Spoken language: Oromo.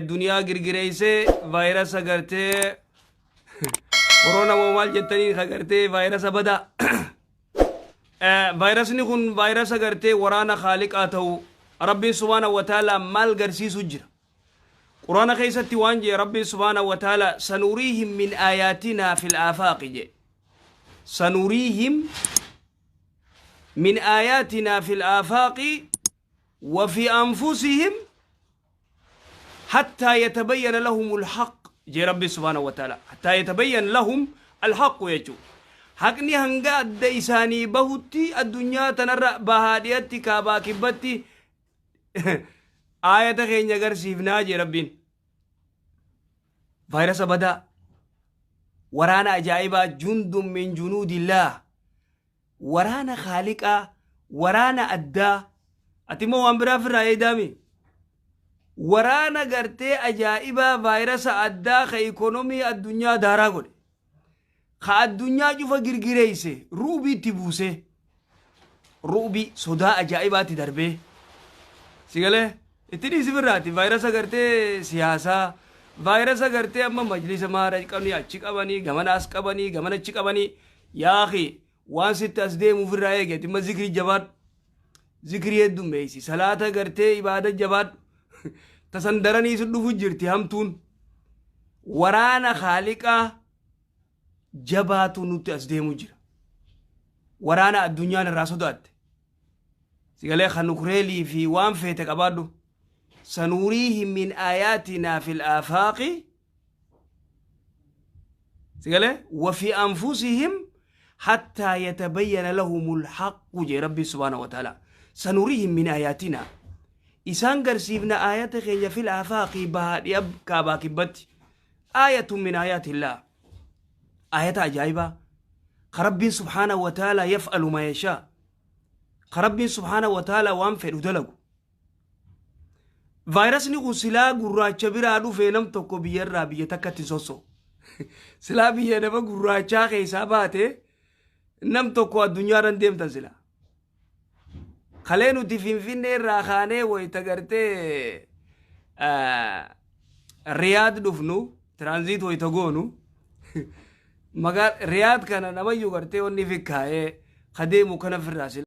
duniyaa girgireessee vaayirasa gartee korona moo maal jettanii ka gartee vaayirasa badaa. Vaayirasni kun vaayirasa gartee waraana khaaliqaa ta'u Rabbiin subhaanahu wa ta'ala maal garsiisu jira. Quraana keessatti waan jee Rabbiin subhaanahu wa ta'ala sanuriihim min aayaatinaa fil aafaaqi jee. Sanuriihim min aayaatinaa fil aafaaqi wa fi anfusihim hattaa yatabayyana lahumul haqq jee Rabbiin subhaanahu wa ta'ala. Hattaa yatabayyana lahum alhaqqu jechuudha. Haqni hanga adda isaanii bahutti addunyaa tanarra bahaa dhiyatti kaabaa kibbatti aayata keenya agarsiifnaa jee Rabbiin. Vaayirasa badaa waraana ajaa'ibaa jundun min junuudillaah waraana khaaliqaa waraana addaa ati immoo waan biraa firraa eeydaami waraana gartee ajaa'ibaa vaayirasa addaa ka ikonomii addunyaa daaraa godhe ka addunyaa cufa girgireeyse ru'ubiitti buuse ru'ubii sodaa ajaa'ibaatti darbee si galee itti dhiisi firraati vaayirasa gartee siyaasaa vaayirasa gartee amma majlisa maara qabanii achi qabanii gamana as qabanii gamana achi qabanii yaaqi waan sitti as deemu ofirraa eege ati imma zikrii jabaadhu zikrii heddummeessi salaata gartee ibaada jabaadhu tasan daranii si dhufu jirti hamtuun waraana khaaliqaa jabaatu nutti as deemu jira waraana addunyaan irraa sodaatte sigalee kan nukureelii fi waan feete qabaadhu sanuriihim min aayaatinaa fil aafaaqi sigalee wa fi anfusihim hattaa yatabayyana lahumul haqqu jee rabbi subhaanahu wa ta'ala sanuriihim min aayaatinaa isaan garsiifna aayata keenya fil aafaaqi bahaa dhi'a kaabaa kibbatti aayatun min aayaatillaah aayata ajaa'ibaa ka rabbiin subhaanahu wa ta'ala yaf'alu ma yashaa ka rabbiin subhaanahu wa ta'ala waan fedhu dalagu vaayirasni kun silaa gurraacha biraa dhufee nam tokko biyyarraa biyya takkatti hin sossoo silaa biyya nama gurraachaa keessaa baate nam tokko addunyaarra hin deemtan silaa kalee nuti finfinnee irraa kaanee wayita gartee Riyaad dhufnu transit wayita goonu magaa Riyaad kana namayyuu gartee wanni fikkaa'ee ka deemu kana firraa silaa.